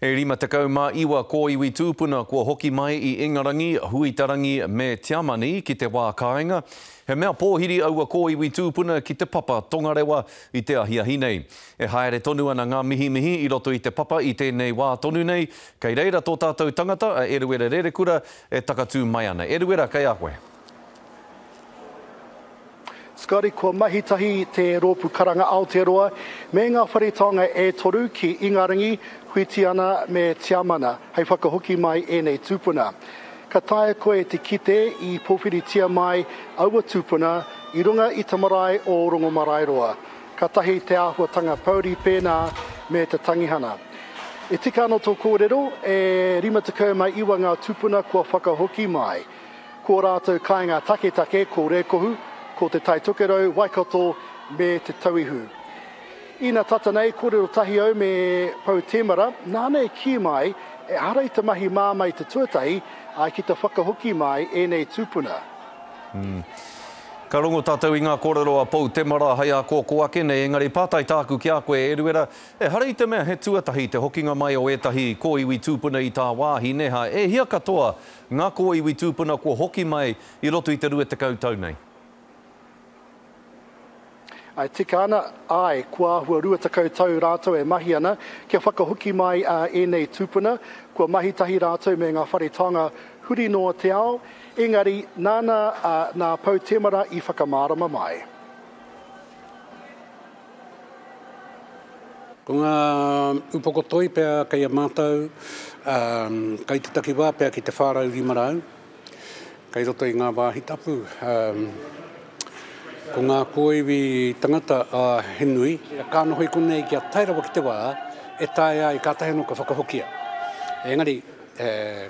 E 59 kōiwi tūpuna kua hoki mai i Ingarangi, Huitarangi me Tiamani ki te wā kāinga. He mea pōhiri aua kōiwi tūpuna ki te papa tongarewa i te ahiahi nei. E haere tonu ana ngā mihimihi i roto i te papa i tēnei wā tonu nei. Kei reira tō tātou tangata, a Eruera Rerekura, e takatū mai ana. Eruera, kei a koe. Scotty, Kua mahi tahi te Rōpū Karanga Aotearoa me ngā whare taonga e toru ki Ingarangi, Huitiana me Tiamana hei whakahoki mai ēnei tūpuna. Ka taea koe te kite i pōwhiritia mai aua tūpuna i runga i te marae o Rongomaraeroa. Katahi te āhuatanga pouri pēnā me te tangihana. E tika ana tō kōrero, e 59 ngā tūpuna kua whakahoki mai. Ko ō rātou kāinga taketake ko Rēkohu, ko Te Tai Tokerau, Waikato me Te Tauihu. Ina tata nei, kōrero tahi au me Pou Temara, nāna e kī mai, ehara i te mahi māmā i te tuatahi, ā, ki te whakahoki mai ēnei tūpuna. Ka rongo tātou i ngā kōrero a Pou Temara hei ākōkō ake nei, engari pātai tāku ki a koe, Eruera, ehara i te mea he tuatahi te hokinga mai o ētahi kōiwi tūpuna i tāwāhi, nē hā? E hia katoa Ngā kōiwi tūpuna kua hoki mai i roto i te 20 tau nei. E tika ana, āe, kua āhua 20 tau rātou e mahi ana kia whakahoki mai ēnei tūpuna, kua mahi tahi rātou me ngā whare taonga huri noa te ao, engari nāna, nā Pou Temara i whakamārama mai. Ko ngā upoko toi pea kei a mātou, kei te takiwā pea ki te 400, 500, kei roto i ngā wāhi tapu. Ko ngā kōiwi tangata, he nui. Ka noho i konei kia tae rawa ki te wā e taea ai kātahi anō ka whakahokia. Engari,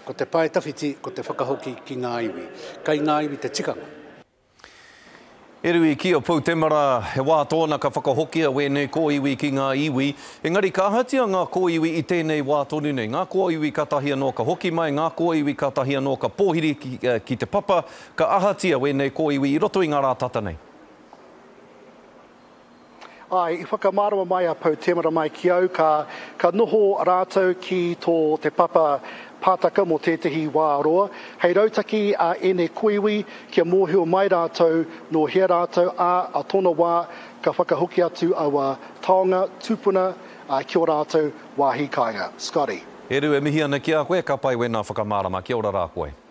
ko te pae tawhiti, ko te whakahoki ki ngā iwi. Kei ngā iwi te tikanga. E Rui, ki a Pou Temara, he wā tōna ka whakahokia wēnei kōiwi ki ngā iwi, engari ka ahatia ngā kōiwi i tēnei wā tonu nei? Ngā kōiwi kātahi anō ka hoki mai, ngā kōiwi kātahi anō ka pōhiri ki te papa, ka ahatia wēnei kōiwi i roto i ngā rā tata nei? Āe, i whakamārama mai a Pou Temara mai ki au ka, ka noho rātou ki tō te papa pātaka mō tētehi wā roa, hei rautaki a ēnei koiwi kia mōhio mai rātou nō hea rātou, ā, a tōna wā ka whakahoki atu aua taonga tūpuna ki ō rātou wāhi kāinga. Scotty. Eru, e mihi ana ki a koe, ka pai wēnā whakamārama. Kia ora rā koe.